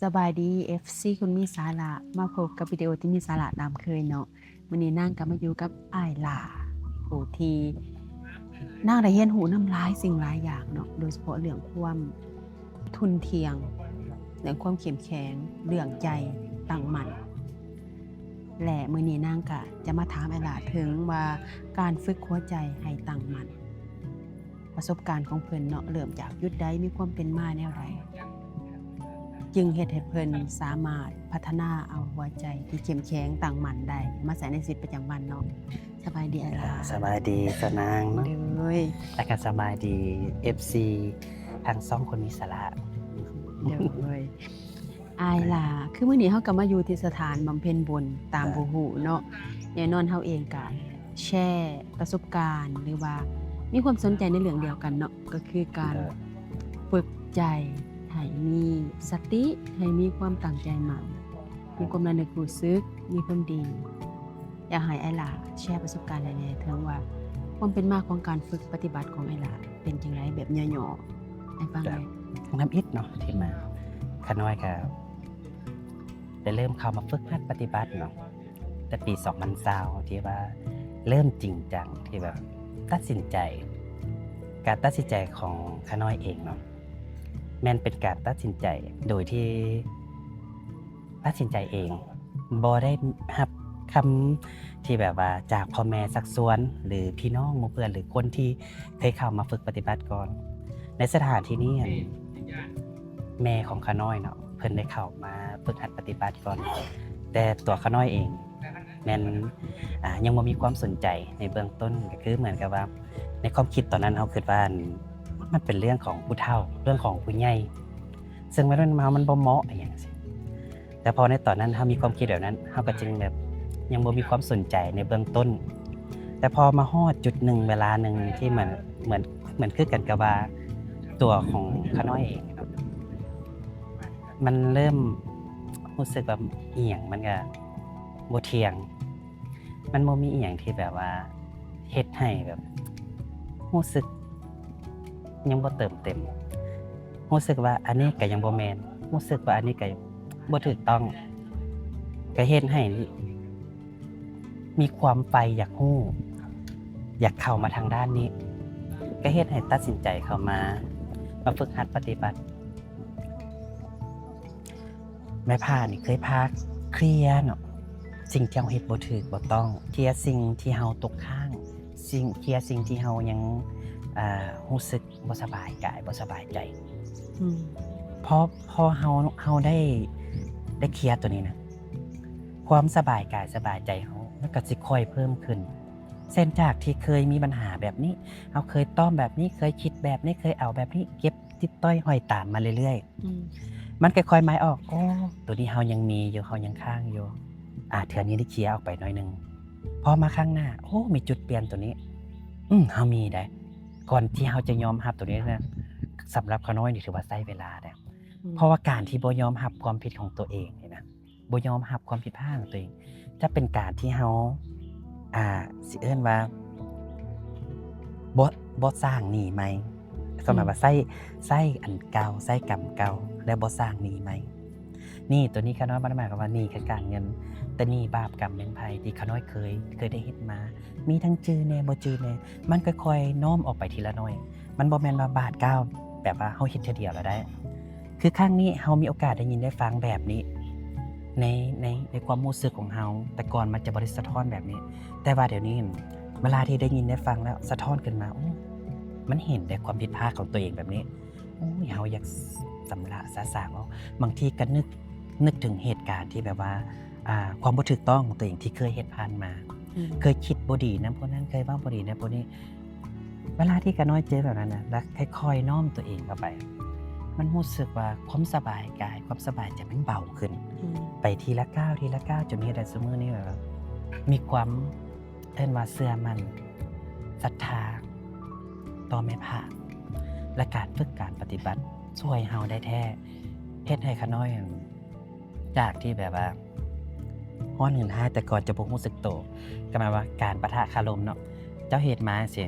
ສະບາຍດີ ເອັຟຊີ ຄົນມີສາລະ ມາພົບກັບວິດີໂອທີ່ມີສາລະຕາມເຄີຍເນາະ. ມື້ນີ້ນາງກໍມາຢູ່ກັບອ້າຍຫຼ້າ ຜູ້ທີ່ນາງໄດ້ຮຽນຮູ້ນຳຫຼາຍສິ່ງຫຼາຍຢ່າງເນາະ ໂດຍສະເພາະເລື່ອງຄວາມທຸ່ນທ່ຽງ, ເລື່ອງຄວາມເຂັ້ມແຂງ, ເລື່ອງໃຈຕັ້ງໝັ້ນ ແລະ ມື້ນີ້ນາງກະຈະມາຖາມອ້າຍຫຼ້າເຖິງວ່າການຝຶກຫົວໃຈໃຫ້ຕັ້ງໝັ້ນ ປະສົບການຂອງເພິ່ນເນາະ ເລີ່ມຈາກຈຸດໃດ ມີຄວາມເປັນມາແນວໃດ ຈຶ່ງເຮັດໃຫ້ເພິ່ນສາມາດພັດທະນາເອົາຫົວໃຈທີ່ເຂັ້ມແຂງຕັ້ງໝັ້ນໄດ້ ມາໃຊ້ໃນຊີວິດປະຈຳວັນເນາະ. ສະບາຍດີອ້າຍຫຼ້າ. ສະບາຍດີສາວນາງເນາະ ໂດຍ ແລະກະສະບາຍດີ ເອັຟຊີ ທັງສອງຄົນມີສາລະ. ໂດຍ ອ້າຍຫຼ້າ ຄືມື້ນີ້ເຮົາກໍມາຢູ່ທີ່ສະຖານບຳເພັນບຸນຕາມຜູ້ຮູ້ເນາະ ແນ່ນອນເຮົາເອງກໍແຊປະສົບການ ຫຼືວ່າມີຄວາມສົນໃຈໃນເລື່ອງດຽວກັນເນາະ ກໍຄືການຝຶກໃຈໃຫ້ມີສະຕິ ໃຫ້ມີຄວາມຕັ້ງໃຈໝັ້ນ ມີຄວາມລະນຶກຮູ້ສຶກ ມີຄວາມດີ. ຢາກໃຫ້ອ້າຍຫຼ້າແຊປະສົບການໃຫ້ແດ່ ເຖິງວ່າຄວາມເປັນມາຂອງການຝຶກປະຕິບັດຂອງອ້າຍຫຼ້າເປັນຈັ່ງໃດ ແບບຫຍໍ້ໆໃຫ້ຟັງແດ່. ນຳອິດເນາະ ທີ່ມາ ຂະນ້ອຍກໍໄດ້ເລີ່ມເຂົ້າມາຝຶກຫັດປະຕິບັດເນາະ ແຕ່ປີສອງພັນຊາວ ທີ່ວ່າເລີ່ມຈິງຈັງ ທີ່ແບບຕັດສິນໃຈ ການຕັດສິນໃຈຂອງຂະນ້ອຍເອງເນາະ ແມ່ນເປັນການຕັດສິນໃຈໂດຍທີ່ ຕັດສິນໃຈເອງ ບໍ່ໄດ້ຮັບຄຳທີ່ແບບວ່າຈາກພໍ່ແມ່ຊັກຊວນ ຫຼື ພີ່ນ້ອງໝູ່ເພື່ອນ ຫຼື ຄົນທີ່ເຄີຍເຂົ້າມາຝຶກປະຕິບັດກ່ອນ. ໃນສະຖານທີ່ນີ້ ແມ່ຂອງຂະນ້ອຍເນາະ ເພິ່ນໄດ້ເຂົ້າມາຝຶກຫັດປະຕິບັດກ່ອນ ແຕ່ຕົວຂະນ້ອຍເອງ ແມ່ນ ອ່າ ຍັງບໍ່ມີຄວາມສົນໃຈໃນເບື້ອງຕົ້ນ ກໍຄືເໝືອນກັບວ່າ ໃນຄວາມຄິດຕອນນັ້ນ ເຮົາຄິດວ່າ ອັນ ມັນເປັນເລື່ອງຂອງຜູ້ເຖົ້າ ເລື່ອງຂອງຜູ້ໃຫຍ່ ເຊິ່ງມັນ ເຮົາ ມັນບໍ່ເໝາະອີ່ຫຍັງຊີ້. ແຕ່ພໍໃນຕອນນັ້ນເຮົາມີຄວາມຄິດແບບນັ້ນ ເຮົາກໍຈຶ່ງແບບຍັງບໍ່ມີຄວາມສົນໃຈໃນເບື້ອງຕົ້ນ. ແຕ່ພໍມາຮອດຈຸດໜຶ່ງ ເວລາໜຶ່ງທີ່ເໝືອນ ເໝືອນ ເໝືອນຄືກັນກັບວ່າ ຕົວຂອງຂະນ້ອຍເອງເນາະ ມັນເລີ່ມຮູ້ສຶກວ່າອີ່ຫຍັງມັນກໍບໍ່ທ່ຽງ. ມັນບໍ່ມີອີ່ຫຍັງທີ່ແບບວ່າເຮັດໃຫ້ແບບຮູ້ສຶກຍັງບໍ່ເຕີມເຕັມ, ຮູ້ສຶກວ່າອັນນີ້ກໍຍັງບໍ່ແມ່ນ, ຮູ້ສຶກວ່າອັນນີ້ກໍບໍ່ຖືກຕ້ອງ, ກໍເຮັດໃຫ້ມີຄວາມໃຝ່ຢາກຮູ້, ຢາກເຂົ້າມາທາງດ້ານນີ້, ກໍເຮັດໃຫ້ຕັດສິນໃຈເຂົ້າມາ, ມາຝຶກຫັດປະຕິບັດ. ແມ່ພານີ້ເຄີຍພາເຄລຍເນາະ ສິ່ງທີ່ເຮົາເຮັດບໍ່ຖືກບໍ່ຕ້ອງ, ເຄລຍສິ່ງທີ່ເຮົາຕົກຄ້າງ, ສິ່ງ ເຄລຍສິ່ງທີ່ເຮົາຍັງ ອ່າ ຮູ້ສຶກບໍ່ສະບາຍກາຍ ບໍ່ສະບາຍໃຈ. ອືມ ພໍ ພໍເຮົາ ເຮົາໄດ້ ໄດ້ເຄລຍຕົວນີ້ນະ ຄວາມສະບາຍກາຍສະບາຍໃຈເຮົາ ມັນກໍຊິຄ່ອຍເພີ່ມຂຶ້ນ. ເຊັ່ນ ຈາກທີ່ເຄີຍມີບັນຫາແບບນີ້, ເຮົາເຄີຍຕ້ອມແບບນີ້, ເຄີຍຄິດແບບນີ້, ເຄີຍເອົາແບບນີ້, ເກັບ ຕິດຕ້ອຍຫ້ອຍຕາມມາເລື້ອຍໆ. ອືມ ມັນຄ່ອຍໆມາອອກ, ໂອ້ ໂຕນີ້ເຮົາຍັງມີຢູ່, ເຮົາຍັງຄ້າງຢູ່. ອາ ເທື່ອນີ້ໄດ້ເຄລຍອອກໄປໜ້ອຍໜຶ່ງ. ພໍມາຄັ້ງໜ້າ, ໂອ້ ມີຈຸດປ່ຽນໂຕນີ້. ອືມ ເຮົາມີໄດ໋. ກ່ອນທີ່ເຮົາຈະຍອມຮັບໂຕນີ້ນະ, ສຳລັບຂ້ານ້ອຍນີ້ຖືວ່າໃຊ້ເວລາໄດ໋. ອືມ ເພາະວ່າການທີ່ບໍ່ຍອມຮັບຄວາມຜິດຂອງຕົວເອງນີ້ນະ, ບໍ່ຍອມຮັບຄວາມຜິດພາດຂອງຕົວເອງ ຈະເປັນການທີ່ເຮົາ ອ່າ ຊິເອີ້ນວ່າ ບໍ່ ບໍ່ສ້າງໜີໃໝ່. ສ່ວນຫຼາຍ ອືມ ວ່າໃຊ້ ໃຊ້ອັນເກົ່າ ໃຊ້ກຳເກົ່າ ແລ້ວບໍ່ສ້າງໜີໃໝ່. ໜີຕົວນີ້ຂ້ານ້ອຍບໍ່ໄດ້ໝາຍຄວາມວ່າໜີທາງການເງິນ, ແຕ່ໜີບາບກຳເວນໄພທີ່ຂ້ານ້ອຍເຄີຍ ເຄີຍໄດ້ເຮັດມາ, ມີທັງຈື່ແດ່ ບໍ່ຈື່ແດ່, ມັນຄ່ອຍໆນ້ອມອອກໄປທີລະໜ້ອຍ. ມັນບໍ່ແມ່ນວ່າບາດກ້າວ ແບບວ່າເຮົາເຮັດເທື່ອດຽວແລ້ວໄດ້. ຄືຄັ້ງນີ້ເຮົາມີໂອກາດໄດ້ຍິນໄດ້ຟັງແບບນີ້ ໃນ ໃນ ໃນຄວາມຮູ້ສຶກຂອງເຮົາ, ແຕ່ກ່ອນມັນຈະບໍ່ໄດ້ສະທ້ອນແບບນີ້, ແຕ່ວ່າດຽວນີ້ ເວລາທີ່ໄດ້ຍິນໄດ້ຟັງແລ້ວ ສະທ້ອນຂຶ້ນມາ, ໂອ້ ມັນເຫັນໄດ້ຄວາມຜິດພາດຂອງຕົວເອງແບບນີ້, ໂອ້ຍ ເຮົາຢາກ ສຳລະສະສາງອອກ. ບາງທີກໍນຶກ ນຶກເຖິງເຫດການທີ່ແບບວ່າ ອ່າ ຄວາມບໍ່ຖືກຕ້ອງຂອງຕົວເອງທີ່ເຄີຍເຮັດຜ່ານມາ, ອືມ ເຄີຍຄິດບໍ່ດີນຳຜູ້ນັ້ນ, ເຄີຍເວົ້າບໍ່ດີນຳຜູ້ນີ້. ເວລາທີ່ຂ້ານ້ອຍເຈີແບບນັ້ນນະ ແລ້ວຄ່ອຍໆນ້ອມຕົວເອງເຂົ້າໄປ, ມັນຮູ້ສຶກວ່າຄວາມສະບາຍກາຍ ຄວາມສະບາຍໃຈມັນເບົາຂຶ້ນ ອືມ ໄປທີລະກ້າວ ທີລະກ້າວ ຈົນເຮັດໃຫ້ຊຸມື້ນີ້ແບບວ່າມີຄວາມ ເອີ້ນວ່າເຊື່ອໝັ້ນ ສັດທາຕໍ່ແມ່ພະ ແລະ ການຝຶກການປະຕິບັດຊ່ວຍເຮົາໄດ້ແທ້, ເຮັດໃຫ້ຂ້ານ້ອຍ ຈາກທີ່ແບບວ່າຮ້ອນຫືນຫ້າຍ ແຕ່ກ່ອນຈະບໍ່ຮູ້ສຶກໂຕ, ກໍໝາຍວ່າການປະທະຄາລົມເນາະ, ເຈົ້າເຮັດມາຈັ່ງຊີ້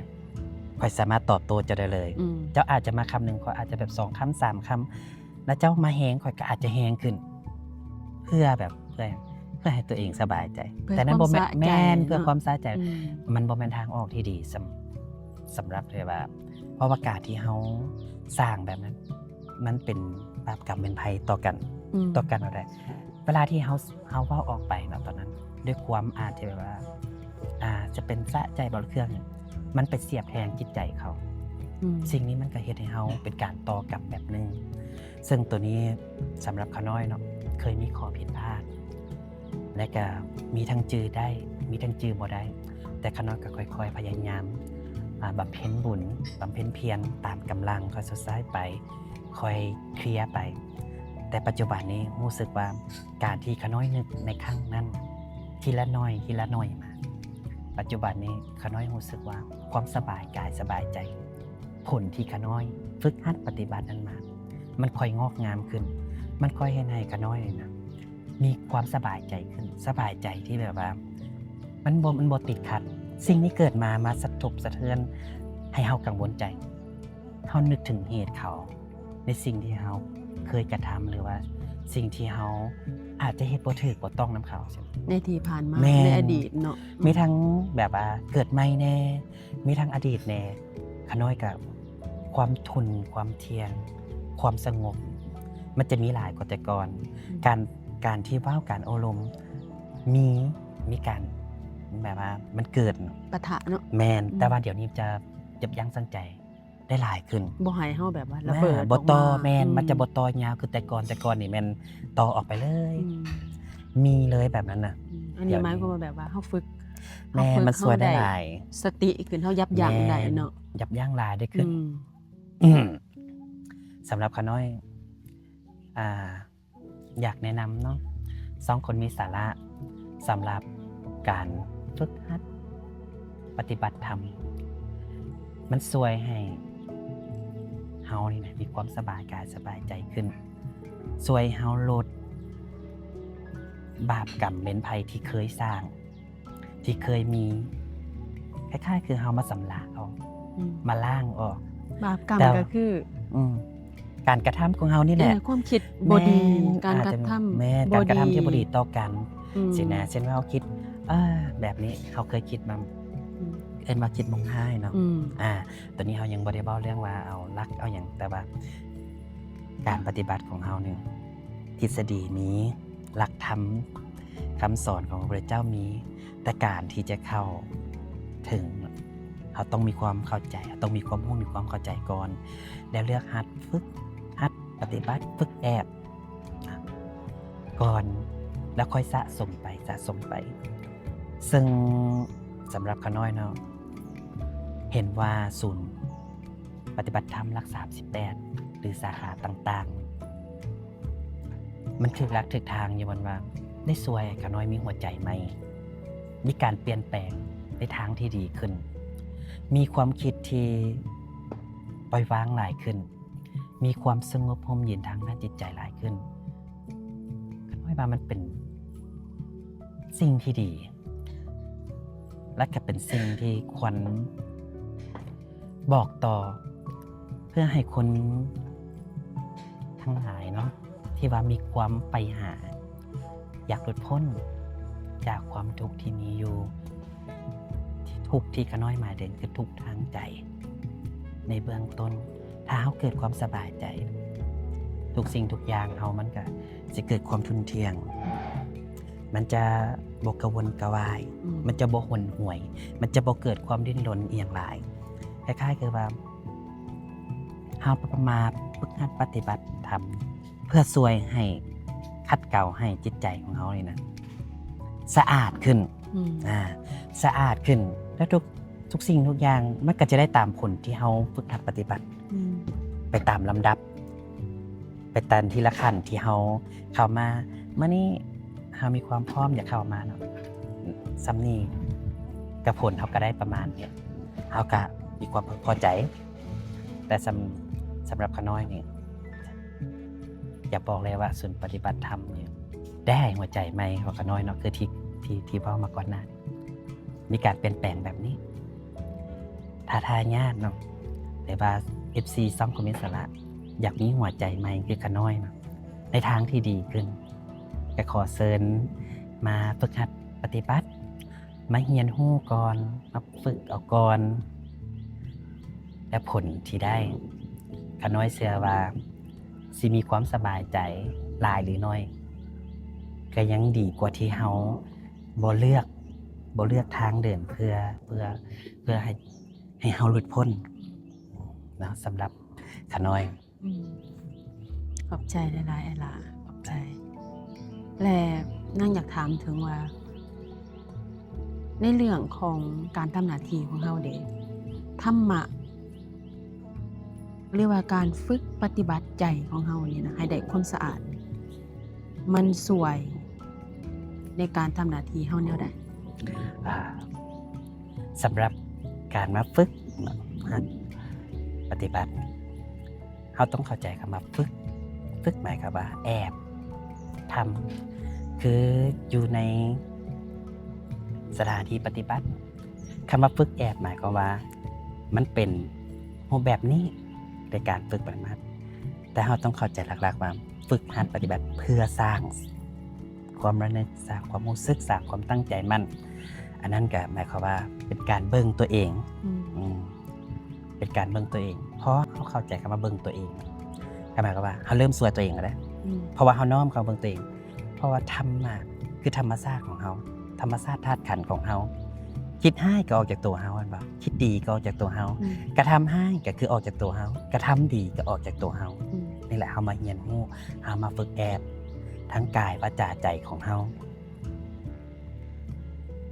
ຂ້ອຍສາມາດຕອບໂຕ້ເຈົ້າໄດ້ເລີຍ, ອືມ ເຈົ້າອາດຈະມາຄຳໜຶ່ງ ຂ້ອຍອາດຈະແບບສອງຄຳ ສາມຄຳ, ແລ້ວເຈົ້າມາແຮງ ຂ້ອຍກໍອາດຈະແຮງຂຶ້ນ ເພື່ອແບບ ເພື່ອ ເພື່ອໃຫ້ຕົວເອງສະບາຍໃຈ ເພື່ອ ແຕ່ນັ້ນບໍ່ແມ່ນ ຄວາມສະໃຈ ແມ່ນ ເພື່ອ ເນາະ ຄວາມສະໃຈ ອືມ ມັນບໍ່ແມ່ນທາງອອກທີ່ດີສຳ ສຳລັບທີ່ວ່າ ເພາະວ່າການທີ່ເຮົາສ້າງແບບນັ້ນ ມັນເປັນບາບກຳເປັນໄພຕໍ່ກັນ ອືມ ຕໍ່ກັນນັ້ນແຫຼະ. ເວລາທີ່ເຮົາ ເຮົາເວົ້າອອກໄປເນາະ ຕອນນັ້ນ ດ້ວຍຄວາມອາດຈະແບບວ່າ ອ່າ ຈະເປັນສະໃຈບໍ່ ເຄື່ອງ ມັນໄປສຽບແທງຈິດໃຈເຂົາ ອືມ ສິ່ງນີ້ມັນກໍເຮັດໃຫ້ເຮົາເປັນການຕໍ່ກັບແບບໜຶ່ງ ເຊິ່ງໂຕນີ້ສຳລັບຂ້ານ້ອຍເນາະ ເຄີຍມີຂໍ້ຜິດພາດ ແລະກະມີທັງຈື່ໄດ້ ມີທັງຈື່ບໍ່ໄດ້ ແຕ່ຂ້ານ້ອຍກໍຄ່ອຍໆພະຍາຍາມ ອ່າ ບຳເພັນບຸນ ບຳເພັນພຽນຕາມກຳລັງ ຄ່ອຍຊົດໃຊ້ໄປ ຄ່ອຍເຄລຍໄປ. ແຕ່ປັດຈຸບັນນີ້ຮູ້ສຶກວ່າ ການທີ່ຂ້ານ້ອຍນຶກໃນຄັ້ງນັ້ນ ທີລະໜ້ອຍ ທີລະໜ້ອຍມາ ປັດຈຸບັນນີ້ຂ້ານ້ອຍຮູ້ສຶກວ່າ ຄວາມສະບາຍກາຍສະບາຍໃຈ ຜົນທີ່ຂ້ານ້ອຍຝຶກຫັດປະຕິບັດນັ້ນມາ ມັນຄ່ອຍງອກງາມຂຶ້ນ ມັນຄ່ອຍເຮັດໃຫ້ຂ້ານ້ອຍນີ້ນະ ມີຄວາມສະບາຍໃຈຂຶ້ນ ສະບາຍໃຈທີ່ແບບວ່າ ມັນບໍ່ ມັນບໍ່ຕິດຂັດ. ສິ່ງນີ້ເກີດມາ ມາສະທົບສະເທືອນໃຫ້ເຮົາກັງວົນໃຈ ເຮົານຶກເຖິງເຫດເຂົາ ໃນສິ່ງທີ່ເຮົາເຄີຍກະທຳ ຫຼືວ່າສິ່ງທີ່ເຮົາອາດຈະເຮັດບໍ່ຖືກບໍ່ຕ້ອງນຳເຂົາ ໃນທີ່ຜ່ານມາ ແມ່ນ ໃນອະດີດເນາະ ມີທັງແບບວ່າເກີດໃໝ່ແດ່ ມີທັງອະດີດແດ່ ຂ້ານ້ອຍກະ ຄວາມທຸ່ນ ຄວາມທ່ຽງ ຄວາມສະຫງົບ ມັນຈະມີຫຼາຍກວ່າແຕ່ກ່ອນ ອືມ ການ ການທີ່ເວົ້າ ການໂອ້ລົມ ມີ ມີການ ແບບວ່າມັນເກີດ ປະທະເນາະ ແມ່ນ ອືມ ແຕ່ວ່າດຽວນີ້ຈະ ຈະຍັບຢັ້ງໃຈໄດ້ຫຼາຍຂຶ້ນ ບໍ່ໃຫ້ເຮົາແບບວ່າລະເບີດ ບໍ່ຕໍ່ ອອກມາ ແມ່ນ ອືມ ມັນຈະບໍ່ຕໍ່ຍາວຄືແຕ່ກ່ອນ ແຕ່ກ່ອນນີ້ແມ່ນຕໍ່ອອກໄປເລີຍ ອືມ ມີເລີຍແບບນັ້ນນະ ອືມ ອັນນີ້ໝາຍຄວາມວ່າແບບວ່າເຮົາຝຶກ ແມ່ນ ເຮົາຝຶກ ມັນຊ່ວຍໄດ້ຫຼາຍ ເຮົາໄດ້ສະຕິຂຶ້ນ ເຮົາຢັບຢັ້ງໄດ້ເນາະ ອືມ ຍັບຢັ້ງຫຼາຍໄດ້ຂຶ້ນ ອືມ ສຳລັບຂ້ານ້ອຍ ອ່າ ຢາກແນະນຳເນາະ ສອງຄົນມີສາລະ ສຳລັບການຝຶກຫັດປະຕິບັດທຳ ມັນຊ່ວຍໃຫ້ເຮົານີ້ນະ ມີຄວາມສະບາຍກາຍສະບາຍໃຈຂຶ້ນ ຊ່ວຍເຮົາລົດບາບກຳເວນໄພທີ່ເຄີຍສ້າງ ທີ່ເຄີຍມີ ຄ້າຍໆຄືເຮົາມາຊຳລະອອກ ອືມ ມາລ້າງອອກ ບາບກຳ ແຕ່ ກໍຄື ອືມ ການກະທຳຂອງເຮົານີ້ແຫຼະ ເອີ ຄວາມຄິດບໍ່ດີ ແມ່ນ ການກະທຳ ອາດຈະ ແມ່ນ ບໍ່ດີ ການກະທຳທີ່ບໍ່ດີຕໍ່ກັນ ອືມ ຊີ້ນະ ເຊັ່ນວ່າເຮົາຄິດ ເອີ ແບບນີ້ ເຮົາເຄີຍຄິດມາ ອືມ ເອີ້ນວ່າຄິດມຸງຮ້າຍເນາະ ອືມ ອ່າ ຕອນນີ້ເຮົາຍັງບໍ່ໄດ້ເວົ້າເລື່ອງວ່າເອົາຫຼັກເອົາຫຍັງ ແຕ່ວ່າການປະຕິບັດຂອງເຮົານີ້ ທິດສະດີມີ ຫຼັກທຳ ຄຳສອນຂອງພະພຸດທະເຈົ້າມີ ແຕ່ການທີ່ຈະເຂົ້າເຖິງ ເຮົາຕ້ອງມີຄວາມເຂົ້າໃຈ ເຮົາຕ້ອງມີຄວາມຮູ້ ມີຄວາມເຂົ້າໃຈກ່ອນ ແລ້ວເລືອກຫັດຝຶກ ຫັດປະຕິບັດ ຝຶກແອບກ່ອນ ແລ້ວຄ່ອຍສະສົມໄປ ສະສົມໄປ ເຊິ່ງສຳລັບຂ້ານ້ອຍເນາະ ເຫັນວ່າສູນ ປະຕິບັດທຳຫຼັກສາມສິບແປດ ຫຼື ສາຂາຕ່າງໆ ມັນຖືກຫຼັກຖືກທາງຢູ່ ມັນວ່າໄດ້ຊ່ວຍຂ້ານ້ອຍມີຫົວໃຈໃໝ່ ມີການປ່ຽນແປງໃນທາງທີ່ດີຂຶ້ນ ມີຄວາມຄິດທີ່ປ່ອຍວາງຫຼາຍຂຶ້ນ ມີຄວາມສະຫງົບຮົ່ມເຢັນທາງດ້ານຈິດໃຈຫຼາຍຂຶ້ນ. ຂ້ານ້ອຍວ່າມັນເປັນສິ່ງທີ່ດີ ແລະ ກໍເປັນສິ່ງທີ່ຄວນ ບອກຕໍ່ ເພື່ອໃຫ້ຄົນທັງຫຼາຍເນາະ ທີ່ວ່າມີຄວາມໃຝ່ຫາ ຢາກຫຼຸດພົ້ນຈາກຄວາມທຸກທີ່ມີຢູ່ ທີ່ ທຸກທີ່ຂ້ານ້ອຍໝາຍເຖິງ ຄືທຸກທາງໃຈ. ໃນເບື້ອງຕົ້ນ ຖ້າເຮົາເກີດຄວາມສະບາຍໃຈ ທຸກສິ່ງທຸກຢ່າງເຮົາມັນກະຊິເກີດຄວາມທຸ່ນທ່ຽງ. ມັນຈະບໍ່ກະວົນກະວາຍ ອືມ ມັນຈະບໍ່ຫົນຫວຍ ມັນຈະບໍ່ເກີດຄວາມດີ້ນລົນອີ່ຫຍັງຫຼາຍ. ຄ້າຍໆຄືວ່າ ເຮົາມາຝຶກຫັດປະຕິບັດທຳ ເພື່ອຊ່ວຍໃຫ້ຂັດເກົາໃຫ້ຈິດໃຈຂອງເຮົານີ້ນະ ສະອາດຂຶ້ນ ອືມ ອ່າ ສະອາດຂຶ້ນ ແລ້ວທຸກ ທຸກສິ່ງທຸກຢ່າງ ມັນກໍຈະໄດ້ຕາມຜົນທີ່ເຮົາຝຶກຫັດປະຕິບັດ ອືມ ໄປຕາມລຳດັບ ໄປຕາມທີລະຂັ້ນທີ່ເຮົາເຂົ້າມາ. ມື້ນີ້ເຮົາມີຄວາມພ້ອມຢາກເຂົ້າມາເນາະ ສ່ຳນີ້ກະຜົນເຮົາກະໄດ້ປະມານນີ້ ເຮົາກະມີຄວາມເພິ່ງພໍໃຈ. ແຕ່ສຳ ສຳລັບຂ້ານ້ອຍນີ້ ຢາກບອກເລີຍວ່າສູນປະຕິບັດທຳນີ້ ໄດ້ໃຫ້ຫົວໃຈໃໝ່ຂອງຂ້ານ້ອຍເນາະ ຄືທີ່ ທີ່ ທີ່ເວົ້າມາກ່ອນໜ້ານີ້ ມີການປ່ຽນແປງແບບນີ້. ຖ້າທາຍາດເນາະ ຫຼືວ່າເອັຟຊີຊ່ອງຄອມເມັນສາລະ ຢາກມີຫົວໃຈໃໝ່ຄືຂະນ້ອຍນະ ໃນທາງທີ່ດີຂຶ້ນ ກໍຂໍເຊີນມາຝຶກຫັດປະຕິບັດ ມາຮຽນຮູ້ກ່ອນ ມາຝຶກເອົາກ່ອນ ແລະ ຜົນທີ່ໄດ້ ຂະນ້ອຍເຊື່ອວ່າຊິມີຄວາມສະບາຍໃຈຫຼາຍຫຼືໜ້ອຍ ກໍຍັງດີກວ່າທີ່ເຮົາບໍ່ເລືອກ ບໍ່ເລືອກທາງເດີນເພື່ອ ເພື່ອ ເພື່ອໃຫ້ ໃຫ້ເຮົາຫຼຸດພົ້ນເນາະ ສຳລັບຂະນ້ອຍ. ອືມ ຂອບໃຈຫຼາຍໆ ອ້າຍຫຼ້າ ຂອບໃຈ. ແລະ ນາງຢາກຖາມເຖິງວ່າ ໃນເລື່ອງຂອງການທຳໜ້າທີ່ຂອງເຮົາເດ ທຳມະ ຫຼືວ່າການຝຶກປະຕິບັດໃຈຂອງເຮົານີ້ນະ ໃຫ້ໄດ້ຄວາມສະອາດ ມັນຊ່ວຍໃນການທຳໜ້າທີ່ເຮົາແນວໃດ? ອ່າ ສຳລັບການມາຝຶກເນາະ ຫັດປະຕິບັດ ເຮົາຕ້ອງເຂົ້າໃຈຄຳວ່າຝຶກ. ຝຶກໝາຍຄວາມວ່າແອບທຳ ຄືຢູ່ໃນສະຖານທີ່ປະຕິບັດ. ຄຳວ່າຝຶກແອບໝາຍຄວາມວ່າມັນເປັນຮູບແບບນີ້ ໃນການຝຶກປະຕິບັດ. ແຕ່ເຮົາຕ້ອງເຂົ້າໃຈຫຼັກໆວ່າຝຶກຫັດປະຕິບັດເພື່ອສ້າງຄວາມລະນຶກ, ສ້າງຄວາມຮູ້ສຶກ, ສ້າງຄວາມຕັ້ງໃຈໝັ້ນ. ອັນນັ້ນກໍໝາຍຄວາມວ່າເປັນການເບິ່ງຕົວເອງ. ອືມ ອືມ ເປັນການເບິ່ງຕົວເອງ. ເພາະເຮົາເຂົ້າໃຈຄຳວ່າເບິ່ງຕົວເອງ ກໍໝາຍຄວາມວ່າເຮົາເລີ່ມຊ່ວຍຕົວເອງແລ້ວເດ້. ອືມ ເພາະວ່າເຮົານ້ອມເຂົ້າເບິ່ງຕົວເອງ. ເພາະວ່າທຳມະ ຄືທຳມະຊາດຂອງເຮົາ, ທຳມະຊາດທາດຂັນຂອງເຮົາ. ຄິດຮ້າຍກໍອອກຈາກຕົວເຮົາ ແມ່ນບໍ່? ຄິດດີກໍອອກຈາກຕົວເຮົາ. ອືມ ກະທຳຮ້າຍກໍຄືອອກຈາກຕົວເຮົາ, ກະທຳດີກໍອອກຈາກຕົວເຮົາ. ອືມ ນີ້ແຫຼະ ເຮົາມາຮຽນຮູ້, ເຮົາມາຝຶກແອບ ທັງກາຍ, ວາຈາ, ໃຈຂອງເຮົາ.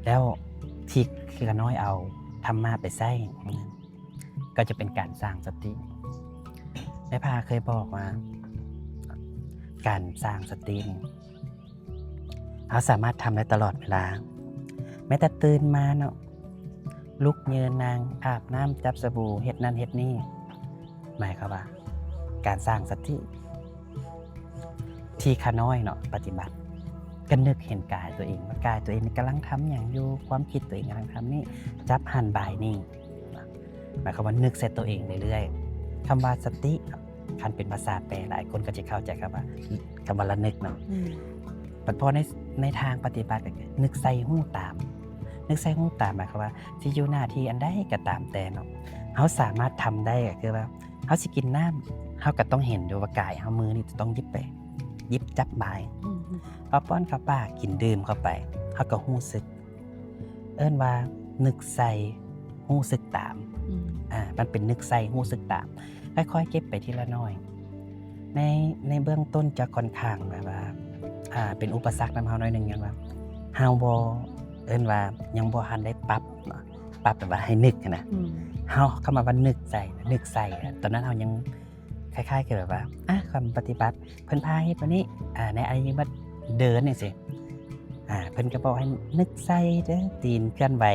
ແລ້ວທີ່ຂ້ານ້ອຍເອົາທຳມະໄປໃຊ້ ກໍຈະເປັນການສ້າງສະຕິ. ແມ່ພາເຄີຍບອກວ່າ ການສ້າງສະຕິນີ້ ເຮົາສາມາດທຳໄດ້ຕະຫຼອດເວລາ. ແມ້ແຕ່ຕື່ນມາເນາະ, ລຸກ, ຢືນ, ນັ່ງ, ອາບນ້ຳ, ຈັບສະບູ, ເຮັດນັ້ນເຮັດນີ້. ໝາຍຄວາມວ່າການສ້າງສະຕິ ທີ່ຂ້ານ້ອຍເນາະປະຕິບັດ ກໍນຶກເຫັນກາຍຕົວເອງ ວ່າກາຍຕົວເອງນີ້ກຳລັງທຳຫຍັງຢູ່, ຄວາມຄິດຕົວເອງກຳລັງທຳນີ້, ຈັບຫັ້ນບາຍນີ້. ໝາຍຄວາມວ່ານຶກໃສ່ຕົວເອງເລື້ອຍໆ. ຄຳວ່າສະຕິ ຄັນເປັນພາສາແປ ຫຼາຍຄົນກໍຈະເຂົ້າໃຈຄຳວ່າ ຄຳວ່າລະນຶກເນາະ. ອືມ ບັດພໍໃນ ໃນທາງປະຕິບັດກໍຄືນຶກໃສ່ຮູ້ຕາມ. ນຶກໃສ່ຮູ້ຕາມໝາຍຄວາມວ່າ ຊິຢູ່ໜ້າທີ່ອັນໃດກໍຕາມແຕ່ເນາະ, ເຮົາສາມາດທຳໄດ້ ກໍຄືວ່າ ເຮົາຊິກິນນ້ຳ ເຮົາກໍຕ້ອງເຫັນຢູ່ວ່າກາຍເຮົາ ມືນີ້ຈະຕ້ອງຫຍິບໄປ ຫຍິບຈັບບາຍ. ອືມ ເຮົາປ້ອນເຂົ້າປາກ ກິນດື່ມເຂົ້າໄປ ເຮົາກໍຮູ້ສຶກ. ເອີ້ນວ່ານຶກໃສ່ຮູ້ສຶກຕາມ. ອືມ ອ່າ ມັນເປັນນຶກໃສ່ຮູ້ສຶກຕາມ ຄ່ອຍໆເກັບໄປທີລະໜ້ອຍ. ໃນ ໃນເບື້ອງຕົ້ນຈະຄ່ອນຂ້າງແບບວ່າ ອ່າ ເປັນອຸປະສັກນຳເຮົາໜ້ອຍໜຶ່ງ ຍ້ອນວ່າເຮົາບໍ່ ເອີ້ນວ່າຍັງບໍ່ທັນໄດ້ປັບເນາະ, ປັບແບບວ່າໃຫ້ນຶກຫັ້ນນະ. ອືມ ເຮົາ ຄຳວ່າ ວ່ານຶກໃສ່ ນຶກໃສ່ ຕອນນັ້ນເຮົາຍັງຄ້າຍໆຄືແບບວ່າ ອ່າ ຄວາມປະຕິບັດ ເພິ່ນພາເຮັດແບບນີ້ ອ່າ ໃນອາຍຸບາດເດີນຈັ່ງຊີ້. ອ່າ ເພິ່ນກໍບອກໃຫ້ນຶກໃສ່ເດີ ຕີນເຄື່ອນໄຫວ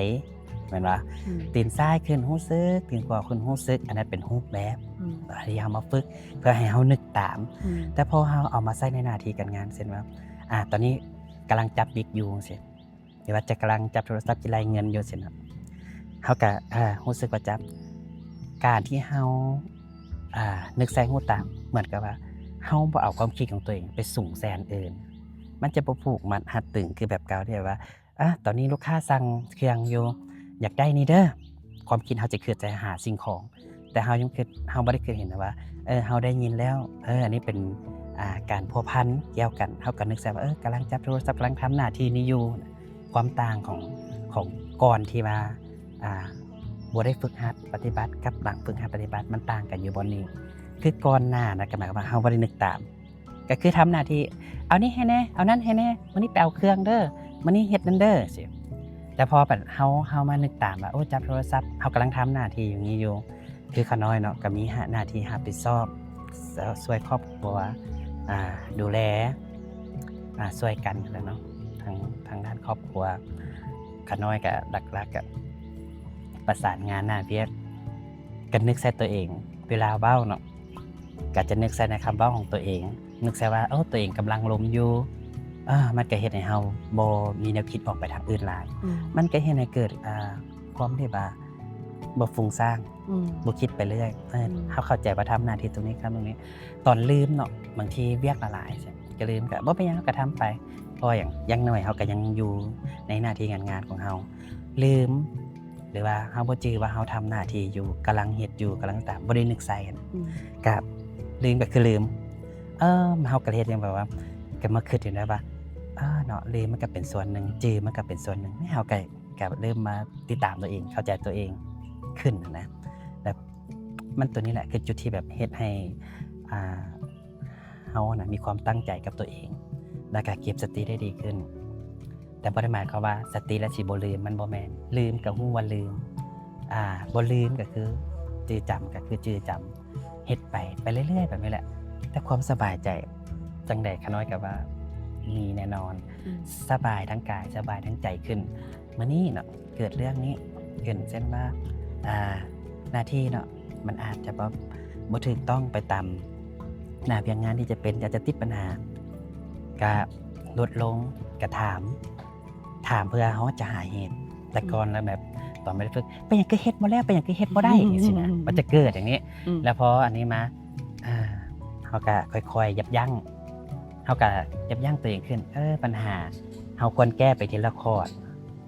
ແມ່ນບໍ່? ອືມ ຕີນຊ້າຍຂຶ້ນຮູ້ສຶກ ຕີນຂວາຂຶ້ນຮູ້ສຶກ. ອັນນັ້ນເປັນຮູບແບບ ອືມ ທີ່ເຮົາມາຝຶກເພື່ອໃຫ້ເຮົານຶກຕາມ. ອືມ ແຕ່ພໍເຮົາເອົາມາໃຊ້ໃນໜ້າທີ່ການງານ ເຊັ່ນວ່າ ອ່າ ຕອນນີ້ກຳລັງຈັບບິກຢູ່ຈັ່ງຊີ້ ຫຼືວ່າຈະກຳລັງຈັບໂທລະສັບຊິໄລ່ເງິນຢູ່ຊີ້ນະ, ເຮົາກະ ເອີ ຮູ້ສຶກວ່າຈັບ. ການທີ່ເຮົາ ອ່າ ນຶກໃສ່ຮູ້ຕາມ ເໝືອນກັບວ່າເຮົາບໍ່ເອົາຄວາມຄິດຂອງຕົວເອງໄປສຸງໃສ່ອັນອື່ນ, ມັນຈະບໍ່ຜູກມັດຮັດຕຶງຄືແບບເກົ່າທີ່ແບບວ່າ ອາ ຕອນນີ້ລູກຄ້າສັ່ງເຄື່ອງຢູ່ ຢາກໄດ້ນີ້ເດີ. ຄວາມຄິດເຮົາຈະຄິດແຕ່ຫາສິ່ງຂອງ ແຕ່ເຮົາຍັງຄິດ ເຮົາບໍ່ໄດ້ຄິດເຫັນວ່າ ເອີ ເຮົາໄດ້ຍິນແລ້ວ ເອີ ອັນນີ້ເປັນ ອ່າ ການພົວພັນກ່ຽວກັນ. ເຮົາກໍນຶກໃສ່ວ່າ ເອີ ກຳລັງຈັບໂທລະສັບ ກຳລັງທຳໜ້າທີ່ນີ້ຢູ່. ຄວາມຕ່າງຂອງ ຂອງກ່ອນທີ່ວ່າ ອ່າ ບໍ່ໄດ້ຝຶກຫັດປະຕິບັດ ກັບຫຼັງຝຶກຫັດປະຕິບັດ ມັນຕ່າງກັນຢູ່ບ່ອນນີ້. ຄືກ່ອນໜ້ານະ ກໍໝາຍຄວາມວ່າເຮົາບໍ່ໄດ້ນຶກຕາມ ກໍຄືທຳໜ້າທີ່ ເອົານີ້ໃຫ້ແດ່ ເອົານັ້ນໃຫ້ແດ່ ມື້ນີ້ໄປເອົາເຄື່ອງເດີ ມື້ນີ້ເຮັດນັ້ນເດີ ຊີ້. ແຕ່ພໍບັດເຮົາ ເຮົາມານຶກຕາມວ່າ ໂອ້ ຈັບໂທລະສັບ ເຮົາກຳລັງທຳໜ້າທີ່ຢູ່ນີ້ຢູ່ ຄືຂ້ານ້ອຍເນາະ ກໍມີ ຫະ ໜ້າທີ່ຮັບຜິດຊອບ ຊ- ຊ່ວຍຄອບຄົວ ອ່າ ດູແລ ອ່າ ຊ່ວຍກັນຫັ້ນແຫຼະເນາະ ທາງ ທາງດ້ານຄອບຄົວ. ຂ້ານ້ອຍກໍຫຼັກໆກໍປະສານງານໜ້າວຽກ ກໍນຶກໃສ່ຕົວເອງ ເວລາເວົ້າເນາະ ກໍຈະນຶກໃສ່ໃນຄຳເວົ້າຂອງຕົວເອງ, ນຶກໃສ່ວ່າ ໂອ້ ຕົວເອງກຳລັງລົມຢູ່. ເອີ ມັນກໍເຮັດໃຫ້ເຮົາບໍ່ມີແນວຄິດອອກໄປທາງອື່ນຫຼາຍ. ອືມ ມັນກໍເຮັດໃຫ້ເກີດ ອ່າ ຄວາມທີ່ວ່າ ບໍ່ຟຸ້ງສ້າງ ອືມ ບໍ່ຄິດໄປເລື້ອຍ. ເອີ ອືມ ເຮົາເຂົ້າໃຈວ່າທຳໜ້າທີ່ຕົງນີ້ ທຳຕົງນີ້ ຕອນລືມເນາະ ບາງທີວຽກຫຼາຍໆ ກໍລືມ ກໍບໍ່ເປັນຫຍັງ ເຮົາກໍທຳໄປ ເພາະຫຍັງ ຢ່າງໜ້ອຍເຮົາກໍຍັງຢູ່ໃນໜ້າທີ່ງານໆຂອງເຮົາ. ລືມ ຫຼືວ່າເຮົາບໍ່ຈື່ວ່າເຮົາທຳໜ້າທີ່ຢູ່ ກຳລັງເຮັດຢູ່ ກຳລັງຕາມ ບໍ່ໄດ້ນຶກໃສ່ ອືມ ກະລືມກໍຄືລືມ. ເອີ ເຮົາກໍເຮັດຫຍັງແບບວ່າ ກໍມາຄິດຢູ່ນະວ່າ ເອີ ເນາະ ລືມມັນກໍເປັນສ່ວນໜຶ່ງ ຈື່ມັນກໍເປັນສ່ວນໜຶ່ງ. ເຮົາກໍ ກໍເລີ່ມມາຕິດຕາມຕົວເອງ ເຂົ້າໃຈຕົວເອງຂຶ້ນນະ. ແລ້ວມັນ ຕົວນີ້ແຫຼະຄືຈຸດທີ່ແບບເຮັດໃຫ້ ອ່າ ເຮົານະມີຄວາມຕັ້ງໃຈກັບຕົວເອງ ແລ້ວກະເກັບສະຕິໄດ້ດີຂຶ້ນ. ແຕ່ບໍ່ໄດ້ໝາຍຄວາມວ່າສະຕິແລ້ວຊິບໍ່ລືມ ມັນບໍ່ແມ່ນ. ລືມກໍຮູ້ວ່າລືມ ອ່າ ບໍ່ລືມກໍຄືຈື່ຈຳ ກໍຄືຈື່ຈຳ ເຮັດໄປ ໄປເລື້ອຍໆແບບນີ້ແຫຼະ. ແຕ່ຄວາມສະບາຍໃຈຈັ່ງໃດ ຂ້ານ້ອຍກໍວ່າມີແນ່ນອນ ອືມ ສະບາຍທັງກາຍ ສະບາຍທັງໃຈຂຶ້ນ. ມື້ນີ້ເນາະ ເກີດເລື່ອງນີ້ຂຶ້ນ ເຊັ່ນວ່າ ອ່າ ໜ້າທີ່ເນາະ ມັນອາດຈະບໍ່ ບໍ່ຖືກຕ້ອງໄປຕາມໜ້າວຽກງານທີ່ຈະເປັນ ອາດຈະຕິດບັນຫາ ກະຫຼຸດລົງ ກະຖາມ ຖາມເພື່ອເຮົາຈະຫາເຫດ. ແຕ່ກ່ອນ ອືມ ແລ້ວແບບຕອນບໍ່ໄດ້ຝຶກ ເປັນຫຍັງຄືເຮັດບໍ່ແລ້ວ ເປັນຫຍັງຄືເຮັດບໍ່ໄດ້ ອືມ ຈັ່ງຊີ້ນະ ອືມ ມັນຈະເກີດຢ່າງນີ້. ອືມ ແລ້ວພໍອັນນີ້ມາ ອ່າ ເຮົາກະຄ່ອຍໆຢັບຢັ້ງ ເຮົາກະຢັບຢັ້ງຕົວເອງຂຶ້ນ ເອີ ບັນຫາເຮົາຄວນແກ້ໄປທີລະຄອດ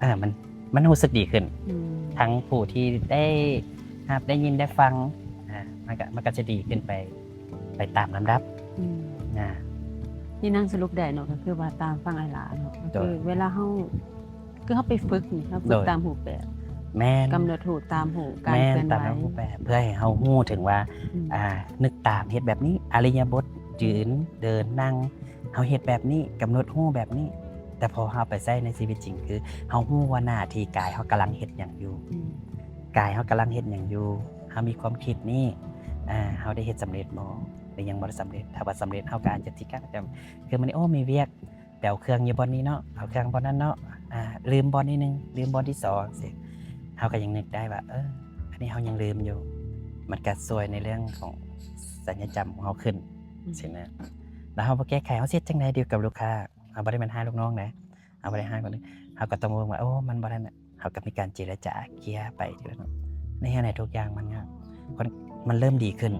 ເອີ ມັນ ມັນຮູ້ສຶກດີຂຶ້ນ ອືມ ທັງຜູ້ທີ່ໄດ້ຮັບ ໄດ້ຍິນ ໄດ້ຟັງ ອ່າ ມັນກະ ມັນກະຈະດີຂຶ້ນໄປ ໄປຕາມລຳດັບ ອືມ ນະ. ທີ່ນາງສະຫຼຸບໄດ້ເນາະ ກໍຄືວ່າຕາມຟັງອ້າຍຫຼ້າເນາະ ກໍ ໂດຍ ຄືເວລາເຮົາ ຄືເຮົາໄປຝຶກນີ້ ເຮົາຝຶກ ໂດຍ ຕາມຮູບແບບ ແມ່ນ ກຳນົດຮູບຕາມຮູບການ ແມ່ນ ເຄື່ອນໄຫວ ຕາມຮູບແບບ ເພື່ອໃຫ້ເຮົາຮູ້ເຖິງວ່າ ອືມ ອ່າ ນຶກຕາມ ເຮັດແບບນີ້ ອາລິຍະບົດ ອືມ ຢືນ ເດີນ ນັ່ງ ເຮົາເຮັດແບບນີ້ ກຳນົດຮູ້ແບບນີ້. ແຕ່ພໍເຮົາໄປໃຊ້ໃນຊີວິດຈິງ ຄືເຮົາຮູ້ວ່າໜ້າທີ່ກາຍເຮົາກຳລັງເຮັດຫຍັງຢູ່ ອືມ ກາຍເຮົາກຳລັງເຮັດຫຍັງຢູ່ ເຮົາມີຄວາມຄິດນີ້ ເຮົາໄດ້ເຮັດສຳເລັດບໍ່ ຫຼືຍັງບໍ່ໄດ້ສຳເລັດ. ຖ້າວ່າສຳເລັດ ເຮົາກໍອາດຈະຕິດຂັດ ຄືມື້ນີ້ ໂອ້ ມີວຽກ ໄປເອົາເຄື່ອງຢູ່ບ່ອນນີ້ເນາະ ເອົາເຄື່ອງບ່ອນນັ້ນເນາະ ອ່າ ລືມບ່ອນນີ້ໜຶ່ງ ລືມບ່ອນທີສອງ ຈັ່ງຊີ້ ເຮົາກໍຍັງນຶກໄດ້ວ່າ ເອີ ອັນນີ້ເຮົາຍັງລືມຢູ່ ມັນກໍຊ່ວຍໃນເລື່ອງຂອງສັນຍະຈຳຂອງເຮົາຂຶ້ນ ອືມ ຊີ້ນະ. ແລ້ວເຮົາບໍ່ແກ້ໄຂ ເຮົາຊິເຮັດຈັ່ງໃດດີກັບລູກຄ້າ? ເຮົາບໍ່ໄດ້ແມ່ນຮ້າຍລູກນ້ອງນະ ເຮົາບໍ່ໄດ້ຮ້າຍຄົນອື່ນ ເຮົາກໍຕ້ອງເບິ່ງວ່າ ໂອ້ ມັນບໍ່ໄດ້ນະ ເຮົາກໍມີການເຈລະຈາເກຍໄຂໄປທີລະໜ້ອຍ ໃນເຮັດໃຫ້ທຸກຢ່າງມັນງາມ ມັນເລີ່ມດີຂຶ້ນ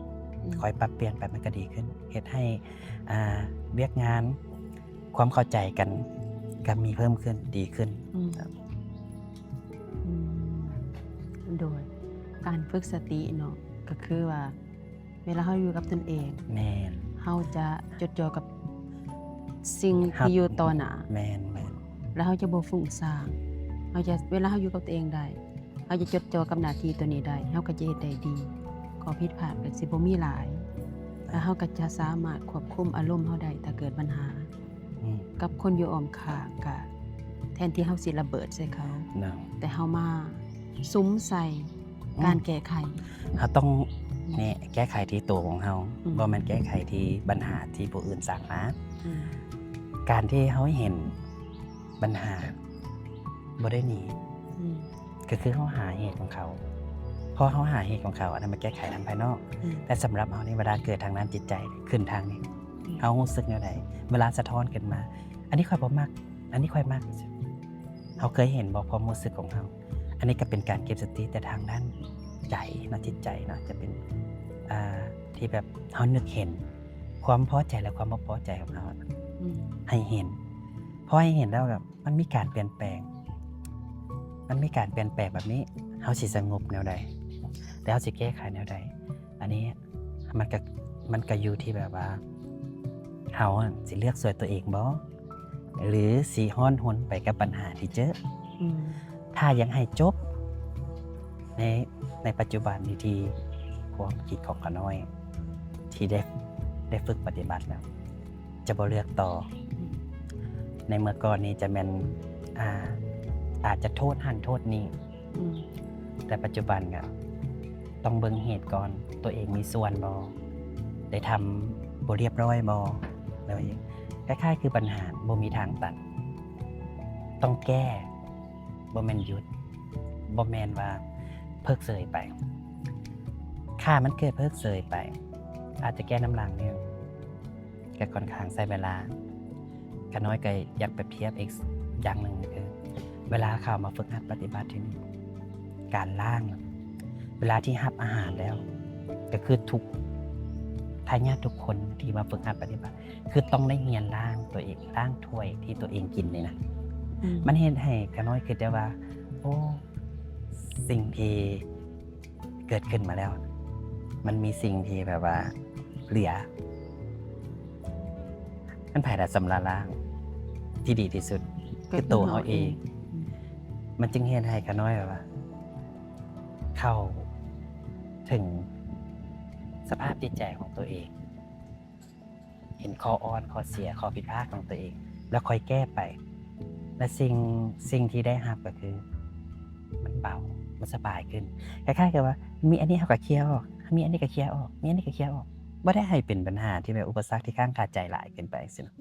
ອືມ ຄ່ອຍປັບປ່ຽນໄປ ມັນກໍດີຂຶ້ນ ເຮັດໃຫ້ ອ່າ ວຽກງານ ຄວາມເຂົ້າໃຈກັນກໍມີເພີ່ມຂຶ້ນ ດີຂຶ້ນ ອືມ ອືມ ໂດຍ ການຝຶກສະຕິເນາະ ກໍຄືວ່າ ເວລາເຮົາຢູ່ກັບຕົນເອງ ແມ່ນ ເຮົາຈະຈົດຈ່ອກັບສິ່ງທີ່ຢູ່ຕໍ່ໜ້າ ແມ່ນໆ ແລ້ວເຮົາຈະບໍ່ຟຸ້ງສ້າງ ເຮົາຈະ ເວລາເຮົາຢູ່ກັບຕົວເອງໄດ້ ເຮົາຈະຈົດຈ່ອກັບໜ້າທີ່ຕົວນີ້ໄດ້ ເຮົາກໍຈະເຮັດໄດ້ດີ ຂໍ້ຜິດພາດກໍຊິບໍ່ມີຫຼາຍ ແລ້ວເຮົາກໍຈະສາມາດຄວບຄຸມອາລົມເຮົາໄດ້ ຖ້າເກີດບັນຫາ ອືມ ກັບຄົນຢູ່ອ້ອມຂ້າງ ກະແທນທີ່ເຮົາຊິລະເບີດໃສ່ເຂົາ ເນາະ ແຕ່ເຮົາມາສຸມໃສ່ ອືມ ການແກ້ໄຂ ເຮົາຕ້ອງ ອືມ ແນະ ແກ້ໄຂທີ່ໂຕຂອງເຮົາ ອືມ ບໍ່ແມ່ນແກ້ໄຂທີ່ບັນຫາທີ່ຜູ້ອື່ນສ້າງມາ ອືມ ການທີ່ເຮົາເຫັນບັນຫາ ບໍ່ໄດ້ໜີ ອືມ ກໍຄືເຮົາຫາເຫດຂອງເຂົາ ພໍເຮົາຫາເຫດຂອງເຂົາ ອັນນັ້ນມັນແກ້ໄຂທາງພາຍນອກ ອືມ ແຕ່ສຳລັບເຮົານີ້ ເວລາເກີດທາງດ້ານຈິດໃຈ ຂຶ້ນທາງນີ້ ອືມ ເຮົາຮູ້ສຶກແນວໃດ ເວລາສະທ້ອນຂຶ້ນມາ ອັນນີ້ຂ້ອຍບໍ່ມັກ ອັນນີ້ຂ້ອຍມັກ ເຮົາເຄີຍເຫັນບໍ່ຄວາມຮູ້ສຶກຂອງເຮົາ? ອັນນີ້ກໍເປັນການເກັບສະຕິ ແຕ່ທາງດ້ານໃຈເນາະ ຈິດໃຈເນາະ ຈະເປັນ ອ່າ ທີ່ແບບເຮົານຶກເຫັນຄວາມພໍໃຈ ແລະ ຄວາມບໍ່ພໍໃຈຂອງເຮົາ ອືມ ໃຫ້ເຫັນ ພໍໃຫ້ເຫັນແລ້ວ ມັນມີການປ່ຽນແປງ ມັນມີການປ່ຽນແປງແບບນີ້ ເຮົາຊິສະຫງົບແນວໃດ ແລະ ເຮົາຊິແກ້ໄຂແນວໃດ? ອັນນີ້ມັນກະ ມັນກະຢູ່ທີ່ແບບວ່າ ເຮົາຫັ້ນຊິເລືອກຊ່ວຍຕົວເອງບໍ່ ຫຼືຊິຮ້ອນຮົນໄປກັບບັນຫາທີ່ເຈີ? ອືມ ຖ້າຢາກໃຫ້ຈົບໃນ ໃນປັດຈຸບັນນີ້ ທີ່ຄວາມຄິດຂອງຂ້ານ້ອຍທີ່ໄດ້ ໄດ້ຝຶກປະຕິບັດແລ້ວ ຈະບໍ່ເລືອກຕໍ່. ໃນເມື່ອກ່ອນນີ້ຈະແມ່ນ ອ່າ ອາດຈະໂທດຫັ້ນໂທດນີ້ ອືມ ແຕ່ປັດຈຸບັນກະຕ້ອງເບິ່ງເຫດກ່ອນ ຕົວເອງມີສ່ວນບໍ່? ໄດ້ທຳບໍ່ລຽບຮ້ອຍບໍ່? ແບບນີ້ ຄ້າຍໆຄືບັນຫາບໍ່ມີທາງຕັນ ຕ້ອງແກ້ ບໍ່ແມ່ນຢຸດ ບໍ່ແມ່ນວ່າເພີກເສີຍໄປ. ຖ້າມັນເກີດເພີກເສີຍໄປ ອາດຈະແກ້ນຳຫຼັງນີ້ ກໍຄ່ອນຂ້າງໃຊ້ເວລາ. ຂ້ານ້ອຍກໍຢາກປຽບທຽບອີກຢ່າງໜຶ່ງ ຄືເວລາເຂົ້າມາຝຶກຫັດປະຕິບັດທີ່ນີ້ ການລ້າງ ເວລາທີ່ຮັບອາຫານແລ້ວ ກໍຄືທຸກ ທາຍາດທຸກຄົນທີ່ມາຝຶກຫັດປະຕິບັດ ຄືຕ້ອງໄດ້ຮຽນລ້າງຕົວເອງ ລ້າງຖ້ວຍທີ່ຕົວເອງກິນນີ້ນະ. ອືມ ມັນເຮັດໃຫ້ຂ້ານ້ອຍຄິດໄດ້ວ່າ ໂອ້ ສິ່ງທີ່ເກີດຂຶ້ນມາແລ້ວ ມັນມີສິ່ງທີ່ແບບວ່າເຫຼືອ ມັນໃຜລະຊຳລະລ້າງທີ່ດີທີ່ສຸດ ກໍຄືໂຕເຮົາເອງ. ອືມ ມັນຈຶ່ງເຮັດໃຫ້ຂ້ານ້ອຍແບບວ່າ ເຂົ້າເຖິງສະພາບຈິດໃຈຂອງຕົວເອງ ເຫັນຂໍ້ອ່ອນ ຂໍ້ເສຍ ຂໍ້ຜິດພາດຂອງຕົວເອງ ແລ້ວຄ່ອຍແກ້ໄປ ແລະ ສິ່ງ ສິ່ງທີ່ໄດ້ຮັບກໍຄື ມັນເບົາ ມັນສະບາຍຂຶ້ນ. ຄ້າຍໆກັບວ່າ ມີອັນນີ້ເຮົາກໍເຄຍອອກ ມີອັນນີ້ກໍເຄຍອອກ ມີອັນນີ້ກໍເຄຍອອກ ບໍ່ໄດ້ໃຫ້ເປັນບັນຫາທີ່ແບບອຸປະສັກທີ່ຄ້າງຄາໃຈຫຼາຍເກີນໄປຊີ້ນະ.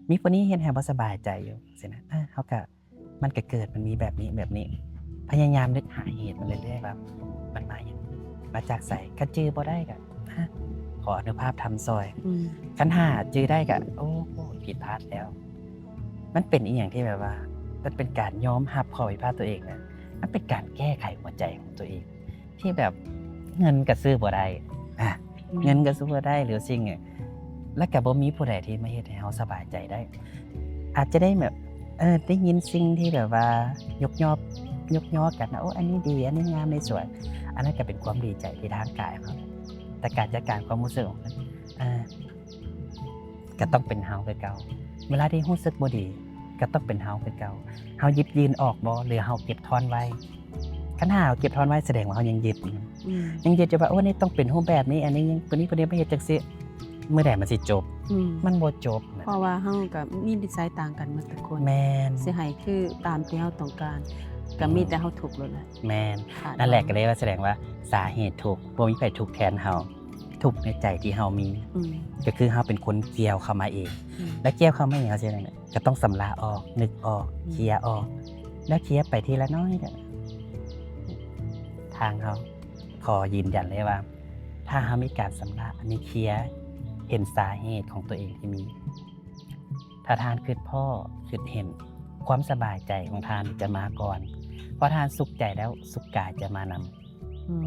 ມີຜູ້ນີ້ເຮັດໃຫ້ບໍ່ສະບາຍໃຈຢູ່ຊີ້ນະ ເຮົາກໍ ມັນກໍເກີດ ມັນມີແບບນີ້ ແບບນີ້ ພະຍາຍາມນຶກຫາເຫດມັນເລື້ອຍໆວ່າ ມັນມາຫຍັງ ມາຈາກໃສ? ຄັນຈື່ບໍ່ໄດ້ກໍ ຮະ ຂໍອະນຸພາບທຳຊ່ອຍ. ອືມ ຄັນຫາຈື່ໄດ້ກໍ ໂອ້ ຜິດພາດແລ້ວ. ມັນເປັນອີ່ຫຍັງທີ່ແບບວ່າ ມັນເປັນການຍອມຮັບຂໍ້ຜິດພາດຕົວເອງນະ ມັນເປັນການແກ້ໄຂຫົວໃຈຂອງຕົວເອງ ທີ່ແບບເງິນກໍຊື້ບໍ່ໄດ້ ອາ ອືມ ເງິນກໍຊື້ບໍ່ໄດ້ ຫຼືສິ່ງ ແລ້ວກໍບໍ່ມີຜູ້ໃດທີ່ມາເຮັດໃຫ້ເຮົາສະບາຍໃຈໄດ້. ອາດຈະໄດ້ແບບ ເອີ ໄດ້ຍິນສິ່ງທີ່ແບບວ່າຍົກຍອກ ຍົກຍອກກັນນະ ໂອ້ ອັນນີ້ດີ ອັນນີ້ງາມ ໃນສວນ ອັນນັ້ນກໍເປັນຄວາມດີໃຈທີ່ທາງກາຍເຮົາ ແຕ່ການຈັດການຄວາມຮູ້ສຶກຂອງມັນ ອາ ກໍຕ້ອງເປັນເຮົາຄືເກົ່າ. ເວລາທີ່ຮູ້ສຶກບໍ່ດີ ກໍຕ້ອງເປັນເຮົາຄືເກົ່າ. ເຮົາຫຍິບຍື່ນອອກບໍ່ ຫຼືເຮົາເກັບທ້ອນໄວ້? ຄັນຖ້າເຮົາເກັບທ້ອນໄວ້ ສະແດງວ່າເຮົາຍັງຍຶດຢູ່ ອືມ ຍັງຍຶດຢູ່ວ່າ ໂອ້ ອັນນີ້ຕ້ອງເປັນຮູບແບບນີ້ ອັນນີ້ຍັງ ຄົນນີ້ ຄົນນີ້ມາເຮັດຈັ່ງຊີ້ ມື້ໃດມັນຊິຈົບ? ອືມ ມັນບໍ່ຈົບນະ ເພາະວ່າເຮົາກໍມີນິໄສຕ່າງກັນໝົດທຸກຄົນ. ແມ່ນ ຊິໃຫ້ຄືຕາມທີ່ເຮົາຕ້ອງການ ກໍມີແຕ່ເຮົາທຸກໂລດແຫຼະ. ແມ່ນ ນັ້ນແຫຼະ ກໍເລີຍວ່າສະແດງວ່າສາເຫດທຸກ ບໍ່ມີໃຜທຸກແທນເຮົາ ທຸກໃນໃຈທີ່ເຮົາມີ ອືມ ກໍຄືເຮົາເປັນຄົນກ່ຽວເຂົ້າມາເອງ ອືມ ແລະ ກ່ຽວເຂົ້າມາເອງ ເຮົາຊິໄດ້ ກໍຕ້ອງຊຳລະອອກ ນຶກອອກ ອືມ ເຄຍອອກ ແລ້ວເຄຍໄປທີລະໜ້ອຍ. ທາງເຮົາຂໍຢືນຢັນເລີຍວ່າ ຖ້າເຮົາມີການຊຳລະ ມີເຄຍ ເຫັນສາເຫດຂອງຕົວເອງທີ່ມີ ຖ້າທ່ານຄິດພໍ້ ຄິດເຫັນ ຄວາມສະບາຍໃຈຂອງທ່ານຈະມາກ່ອນ ເພາະທ່ານສຸກໃຈແລ້ວ ສຸກກາຍຈະມານຳ. ອືມ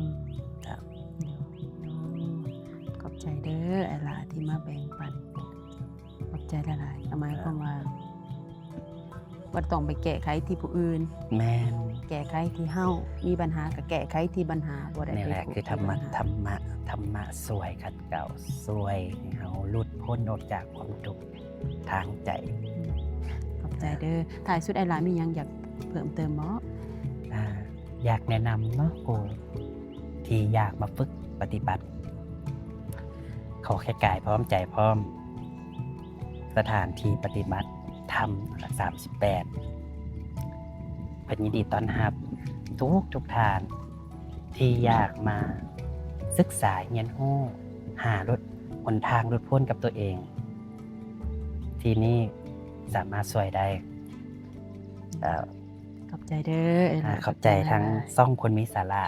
ເຈົ້າ ຂອບໃຈເດີອ້າຍຫຼ້າທີ່ມາແບ່ງປັນ ຂອບໃຈຫຼາຍໆ. ກໍໝາຍຄວາມວ່າ ບໍ່ຕ້ອງໄປແກ້ໄຂທີ່ຜູ້ອື່ນ. ແມ່ນ ແກ້ໄຂທີ່ເຮົາ ມີບັນຫາກໍແກ້ໄຂທີ່ບັນຫາ ບໍ່ໄດ້ ນີ້ແຫຼະ ໄປ ຄືທຳມະ ທຳມະ ທຳມະຊ່ວຍຂັດເກົາ ຊ່ວຍໃຫ້ເຮົາຫຼຸດພົ້ນອອກຈາກຄວາມທຸກທາງໃຈ. ອືມ ຂອບໃຈເດີ. ທ້າຍສຸດ ອ້າຍຫຼ້າມີຫຍັງຢາກເພີ່ມເຕີມບໍ່? ອາ ຢາກແນະນຳເນາະ ຜູ້ທີ່ຢາກມາຝຶກປະຕິບັດ ຂໍແຄ່ກາຍພ້ອມໃຈພ້ອມ ສະຖານທີ່ປະຕິບັດທຳສາມສິບແປດ ເພິ່ນຍິນດີຕ້ອນຮັບທຸກໆທ່ານ ທີ່ຢາກມາສຶກສາຮຽນຮູ້ ຫາຫຼຸດ ຫົນທາງຫຼຸດພົ້ນກັບຕົວເອງ ທີ່ນີ້ສາມາດຊ່ວຍໄດ້. ເອີ ຂອບໃຈເດີ ອ່າ ຂອບໃຈທັງຊ່ອງຄົນມີສາລະ